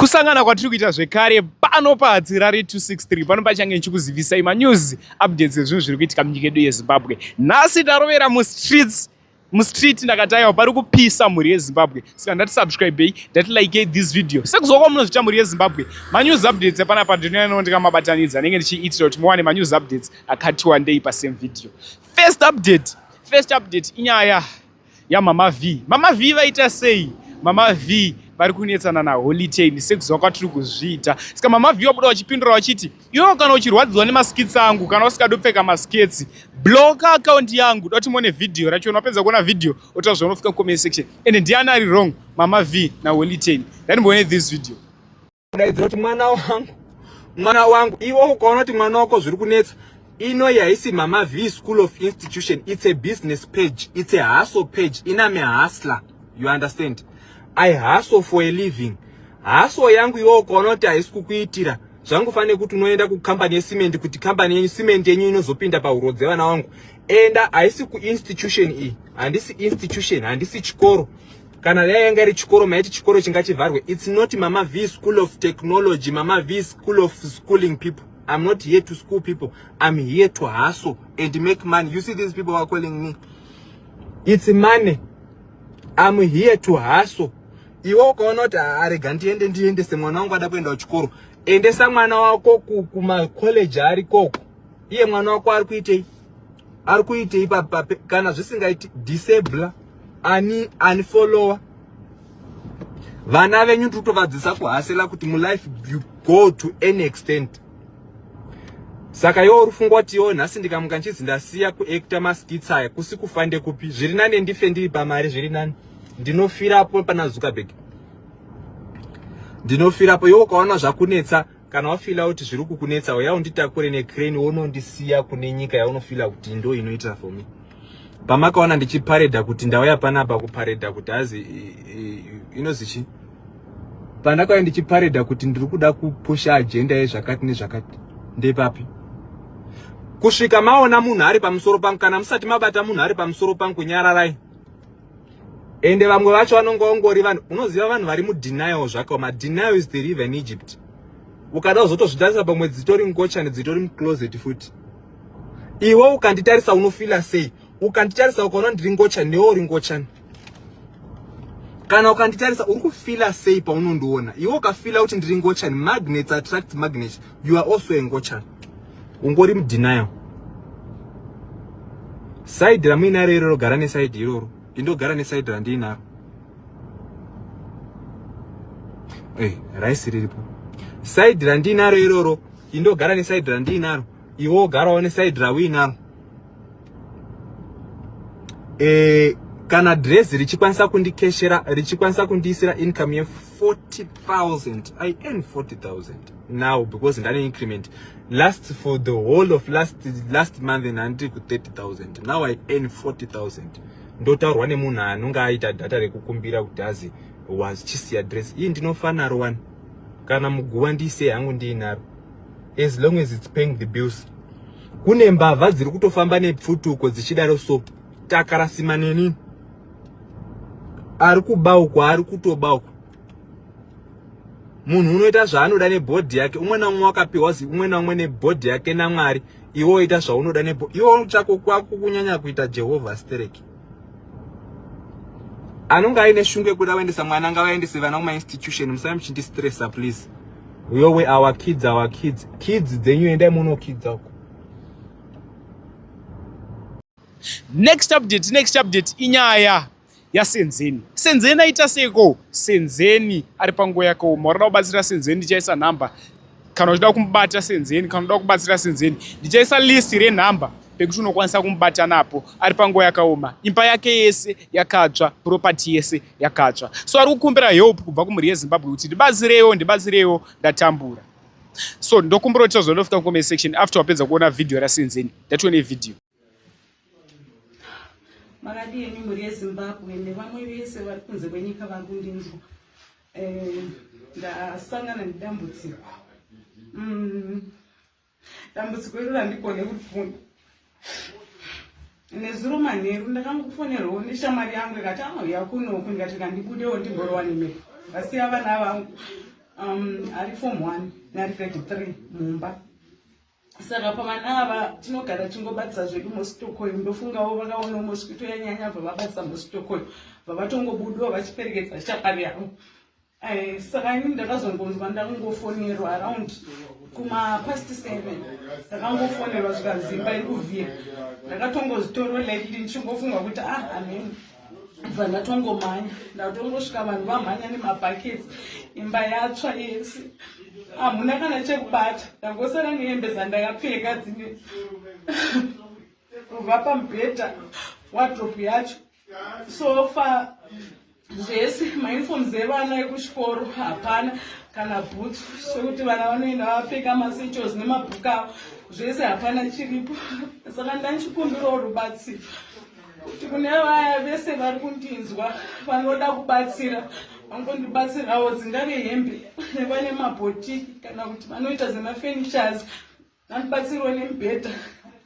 Kusangana kwatiri kuita zvekare pano paHatirari 263 pano pachange ndichikuzivisai manews updates ezvinhu zviri kuitika munyika yedu yeZimbabwe. Nhasi tarovera mustreets mustreet ndakataiwa pari kupisa mhuri yeZimbabwe. Saka ndati subscribei, ndati likei this video. Sekuziva kwamunozviita mhuri yeZimbabwe, manews updates epanapa ndinoyanawo ndikamabatanidza ndinenge ndichiitira kuti muwane manews updates akati wandei pasame video. First update, first update inyaya yamama V. Mama V vaita sei? Mama V vari kunetsana naHoly Ten sekuziva kwatiri kuzviita. Saka Mama V vabuda vachipindura vachiti, iwewe kana uchirwadziwa nemaskits angu, kana usingadi kupfeka maskets, bloka account yangu. Doti muone video racho, unapedza kuona video otaura zvaunofika comment section. Ende ndiani ari wrong, Mama V naHoly Ten? Ndandimboone this video. Kudaidzira kuti mwana wangu, mwana wangu. Iwe ukaona kuti mwana wako zviri kunetsa, ino haisi Mama V School of Institution, it's a business page, it's a hustle page. Iname hustler, you understand? I hustle for a living. Hustle yangu iwe ukaona kuti haisi kukuitira, zvangofanira kuti unoenda kukambani yecement, kuti kambani yenyu cement yenyu inozopinda pahuro dzevana vangu. Enda, haisi kuinstitution iyi, handisi institution, handisi chikoro. Kana dai yanga iri chikoro, maiti chikoro chingachivharwe. It's not Mama V School of Technology, Mama V School of Schooling People. I'm not here to school people, I'm here to hustle and make money. You see these people are calling me, it's money. I'm here to hustle. Iwe ukaona kuti arega ndiende ndiendese mwana wangu ada kuenda kuchikoro, endesa mwana wako kumacollege ari koko. Iye mwana wako ari kuitei? Ari kuitei? Kana zvisingaiti, disable ani unfollower vana venyu. Tiri kutovadzidzisa kuhasela kuti mulife you go to any extent. Saka iwo uri fungwa kuti iwo nhasi ndikamuka nchizi ndasiya kuacta maskits aya, kusi kufande kupi? Zviri nani ndife ndiri pamari, zviri nani ndinofirapo pana Zuckerberg, ndinofirapo. Iwo ukaona zvakunetsa, kana wafila kuti zviri kukunetsa, uya unditakure necrane wonondisiya kune nyika yaunofila kuti ndo inoitira for me. Pamakaona ndichiparedha kuti ndauya panapa kuparedha kuti hazi inozi chi, pandakauya ndichiparedha kuti ndiri kuda kupusha agenda yezvakati nezvakati, ndepapi kusvika maona munhu ari pamusoro pangu? Kana musati mabata munhu ari pamusoro pangu, nyararai. Ende vamwe vacho vanonge ongori vanhu, unoziva vanhu vari mudenial. Zvakaoma. Denial is the river in Egypt. Ukada kuzotozvitarisa, pamwe dzitori ngochani dzitori mucloset futi. Iwe ukanditarisa unofila sei? Ukanditarisa ukaona ndiri ngochani, newe uri ngochani. Kana ukanditarisa uri kufila sei paunondiona? Iwe ukafila kuti ndiri ngochani, magnets attract magnets, you are also a ngochani, ungori mudenial. Side ramuinaro iroro, gara neside iroro, indogara neside randiinaro. Hey, raisi riripo. Side randiinaro iroro, indogara neside randiinaro, iwe wogarawo neside rauinaro. Kana dress richikwanisa kundikeshera, richikwanisa kundiisira income ye40 000, I earn 40 000 now because ndane increment last for the whole of last month ndandiri ku30 000, now I earn 40 000. Ndotaurwa nemunhu anonge aita data rekukumbira kuti azi wachisiya dress iyi. Ndinofanaro wani kana muguva ndiisei hangu ndiinaro, as long as it's paying the bills. Kune mbavha dziri kutofamba nepfutuko dzichidaro, so takarasima nenini ari kuba uko, ari kutoba uko. Munhu unoita zvaanoda nebhodhi yake. Umwe naumwe wakapiwa zi umwe naumwe nebhodhi yake naMwari. Iwe woita zvaunoda nebo iwe chako kwako kunyanya kuita Jehovha stereki. Anonge aine shungu yekuda kuendesa mwana, ngavaendese vana kumainstitution. Musai muchindistressa, please. Yowe, our kids, our kids, kids dzenyu, endai munokidza uko. Next update, next update inyaya yaSenzeni. Senzeni aita seiko? Senzeni ari panguva yakaoma. Urada kubatsira Senzeni, ndichaisa nhamba kana uchida kumubata Senzeni. Kana uda kubatsira Senzeni, ndichaisa list renhamba pekuti unokwanisa kumubata napo. Ari panguva yakaoma, imba yake yese yakatsva, property yese yakatsva, so ari kukumbira help kubva kumhuri yeZimbabwe kuti ndibatsireiwo, ndibatsireiwo, ndatambura. So ndokumbira kuti zvandofika comment section after wapedza kuona video raSenzeni. Ndatione video. Makadini mhuri yeZimbabwe nevamwe vese vari kunze kwenyika vari kundinzwa? Ndasangana nedambudziko. Dambudziko iro randigone kurifunda. Nezuro manheru ndakangofonerwawo neshamwari yangu ikati anouya kunoku, ndikati kandibudewo ndimborowa nemhepo, ndasiya vana vangu. Ari form 1 neari grade 3 mumba. Saka pavana ava tinogara tingobatisa zvedu mosquito coil. Ndofungawo vakaona mosquito yanyanya, bva vabatisa mosquito coil, bva vatongobudiwa vachiperekedza shamwari yavo. Saka ini ndakazongonzwa ndakungofonerwa around kuma past 7. Ndakangofonerwa zvikanzi imba iri kuvhira. Ndakatongozvitorwa lightly, ndichingofunga kuti, ah, amen. Bva ndatongomhanya, ndatongosvika vanhu vamhanya nemabhakets, imba yatsva yese, hamuna kana chekubata. Ndangosara nehembe dzandakapfeka dzine kubva pamubhedha, wardrobe yacho, sofa, zvese, mauniforms evana ekuchikoro hapana, kana boots sekuti vana vanoenda vapfeka, masachels nemabhuku avo, zvese hapana chiripo. Saka ndanchikumbirawo rubatsiro kuti kune vaya vese vari kundinzwa vanoda kubatsira, vangondibatsirawo, dzingave hembe, vane mabhotiki kana kuti vanoita zemafurnitures, vandibatsirawo nemibhedha,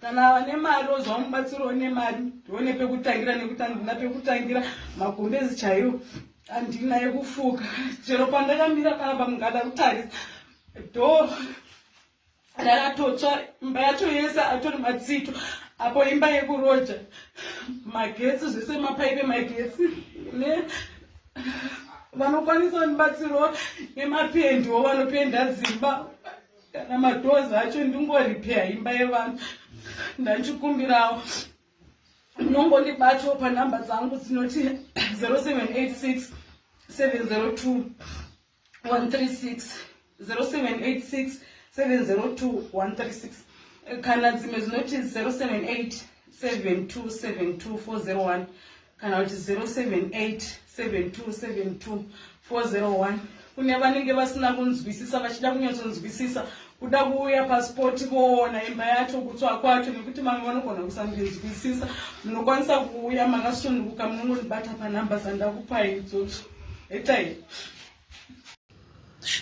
kana vane mari ozva mubatsirawo nemari, ndione pekutangira, nekuti handina pekutangira. Magumbezi chaiwo handina ekufuka. Chero pandakamira panapa, mungada kutarisa, door rakatotsva, imba yacho yese atori matsito apo, imba yekuroja, magetsi zvese, mapaipe magetsi. Ne vanokwanisa kundibatsirawo nemapendiwo, vanopenda dzimba kana madoors acho, ndingoripeya imba yevanhu. Ndanchikumbirawo munongondibatawo panhamba dzangu dzinoti 0786 702 136, 0786 702 136, kana dzimwe dzinoti 078 7272 401 kana kuti 078 7272 401. Kune vanenge vasina kunzwisisa, vachida kunyatsonzwisisa, kuda kuuya paspot voona imba yacho kutsva kwacho, nekuti vamwe vanogona kusandinzwisisa, munokwanisa kuuya makasununguka. Munongondibata panhamba dzandakupai idzodzo. Etai.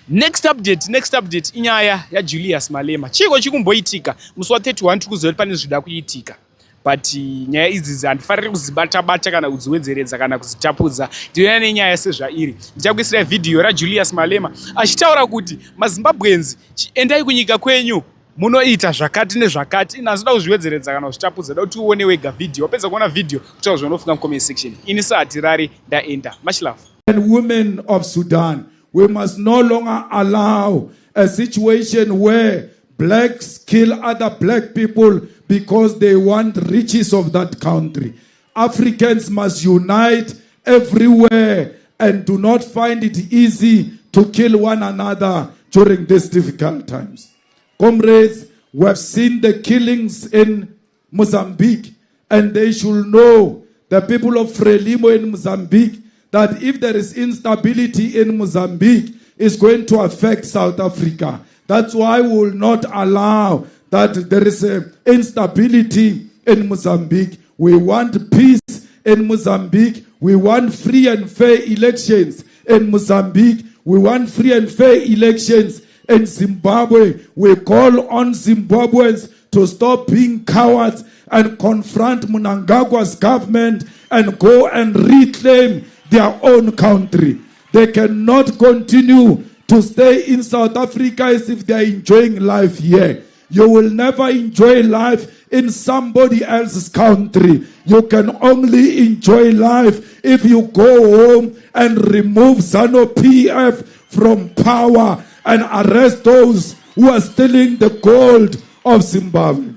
Next update, next update inyaya yaJulius Malema. Chiko chikumboitika musi wa31? Tiri kuziva kuti pane zvida kuitika, but nyaya idzi handifariri kudzibata-bata kana kudziwedzeredza kana kudzitapudza. Ndinoya nenyaya sezvairi. Ndichakuisirai vhidhiyo raJulius Malema achitaura kuti maZimbabweans, endai kunyika kwenyu munoita zvakati nezvakati. Ina handinoda kuzviwedzeredza kana kuzvitapudza, da kuti uone wega vhidhiyo. Wapedza kuona vhidhiyo, kutaura zvaunofunga mucomment section. Ini saHatirari, ndaenda. Much love. And women of Sudan, we must no longer allow a situation where blacks kill other black people because they want riches of that country. Africans must unite everywhere and do not find it easy to kill one another during these difficult times. Comrades, we have seen the killings in Mozambique, and they should know, the people of Frelimo in Mozambique, that if there is instability in Mozambique, it's going to affect South Africa. That's why we will not allow that there is a instability in Mozambique. We want peace in Mozambique. We want free and fair elections in Mozambique. We want free and fair elections in Zimbabwe. We call on Zimbabweans to stop being cowards and confront Mnangagwa's government and go and reclaim their own country. They cannot continue to stay in South Africa as if they are enjoying life here. You will never enjoy life in somebody else's country. You can only enjoy life if you go home and remove ZANU PF from power and arrest those who are stealing the gold of Zimbabwe.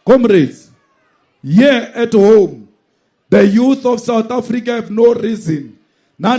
Comrades, here at home, the youth of South Africa have no reason. None